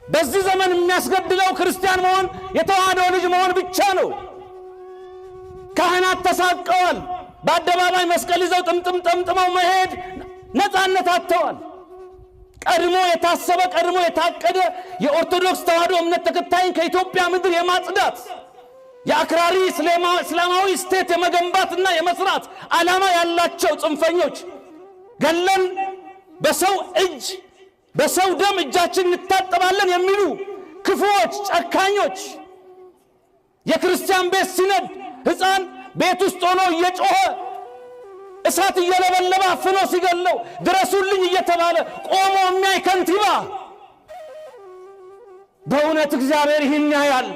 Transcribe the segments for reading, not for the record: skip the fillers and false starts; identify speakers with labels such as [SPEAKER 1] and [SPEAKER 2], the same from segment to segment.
[SPEAKER 1] በዚህ ዘመን የሚያስገድለው ክርስቲያን መሆን፣ የተዋህዶ ልጅ መሆን ብቻ ነው። ካህናት ተሳቀዋል። በአደባባይ መስቀል ይዘው ጥምጥም ጠምጥመው መሄድ ነፃነት አጥተዋል። ቀድሞ የታሰበ፣ ቀድሞ የታቀደ የኦርቶዶክስ ተዋህዶ እምነት ተከታይን ከኢትዮጵያ ምድር የማጽዳት፣ የአክራሪ እስላማዊ state የመገንባትና የመስራት ዓላማ ያላቸው ጽንፈኞች ገለን በሰው እጅ በሰው ደም እጃችን እንታጠባለን የሚሉ ክፉዎች፣ ጨካኞች፣ የክርስቲያን ቤት ሲነድ ሕፃን ቤት ውስጥ ሆኖ እየጮኸ እሳት እየለበለበ አፍኖ ሲገለው ድረሱልኝ እየተባለ ቆሞ የሚያይ ከንቲባ፣ በእውነት እግዚአብሔር ይህን ያያል።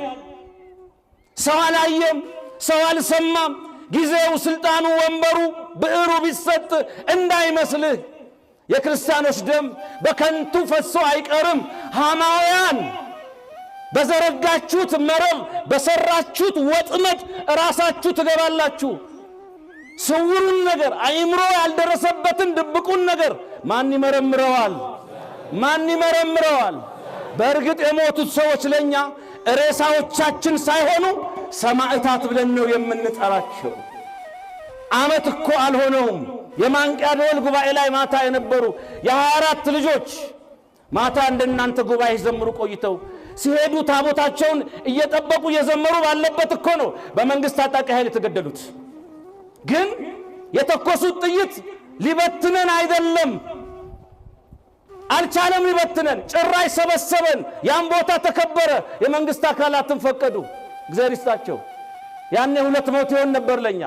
[SPEAKER 1] ሰው አላየም፣ ሰው አልሰማም። ጊዜው፣ ስልጣኑ፣ ወንበሩ፣ ብዕሩ ቢሰጥ እንዳይመስልህ። የክርስቲያኖች ደም በከንቱ ፈሶ አይቀርም። ሐማውያን፣ በዘረጋችሁት መረብ፣ በሰራችሁት ወጥመድ ራሳችሁ ትገባላችሁ። ስውሩን ነገር፣ አእምሮ ያልደረሰበትን ድብቁን ነገር ማን ይመረምረዋል? ማን ይመረምረዋል? በእርግጥ የሞቱት ሰዎች ለኛ ሬሳዎቻችን ሳይሆኑ ሰማዕታት ብለን ነው የምንጠራቸው። ዓመት እኮ አልሆነውም። የማንቂያ ደወል ጉባኤ ላይ ማታ የነበሩ የ24 ልጆች ማታ እንደናንተ ጉባኤ ሲዘምሩ ቆይተው ሲሄዱ ታቦታቸውን እየጠበቁ እየዘመሩ ባለበት እኮ ነው በመንግስት ታጣቂ ኃይል የተገደሉት። ግን የተኮሱት ጥይት ሊበትነን አይደለም፣ አልቻለም ሊበትነን፣ ጭራሽ ሰበሰበን። ያን ቦታ ተከበረ። የመንግስት አካላትን ፈቀዱ። እግዚአብሔር ይስጣቸው። ያኔ 2 ሞት ይሆን ነበር ለኛ።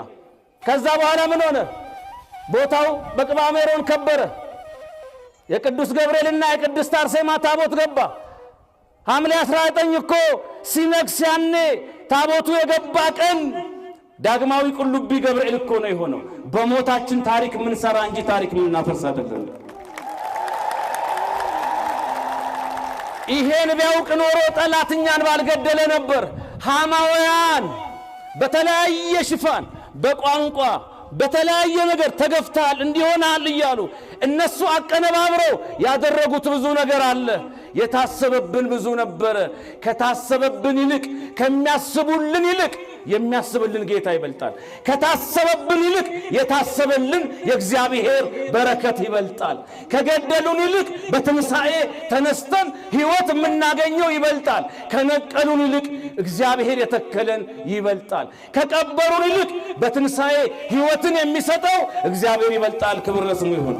[SPEAKER 1] ከዛ በኋላ ምን ሆነ? ቦታው በቅብዓ ሜሮን ከበረ። የቅዱስ ገብርኤልና የቅድስት አርሴማ ታቦት ገባ። ሐምሌ 19 እኮ ሲነግስ፣ ያኔ ታቦቱ የገባ ቀን ዳግማዊ ቁልቢ ገብርኤል እኮ ነው የሆነው። በሞታችን ታሪክ የምንሰራ እንጂ ታሪክ የምናፈርስ አይደለም። ይሄን ቢያውቅ ኖሮ ጠላት እኛን ባልገደለ ነበር። ሐማውያን በተለያየ ሽፋን፣ በቋንቋ፣ በተለያየ ነገር ተገፍተሃል እንዲሆናል እያሉ እነሱ አቀነባብረው ያደረጉት ብዙ ነገር አለ። የታሰበብን ብዙ ነበረ። ከታሰበብን ይልቅ፣ ከሚያስቡልን ይልቅ የሚያስብልን ጌታ ይበልጣል። ከታሰበብን ይልቅ የታሰበልን የእግዚአብሔር በረከት ይበልጣል። ከገደሉን ይልቅ በትንሣኤ ተነስተን ሕይወት የምናገኘው ይበልጣል። ከነቀሉን ይልቅ እግዚአብሔር የተከለን ይበልጣል። ከቀበሩን ይልቅ በትንሣኤ ሕይወትን የሚሰጠው እግዚአብሔር ይበልጣል። ክብር ለስሙ ይሁን።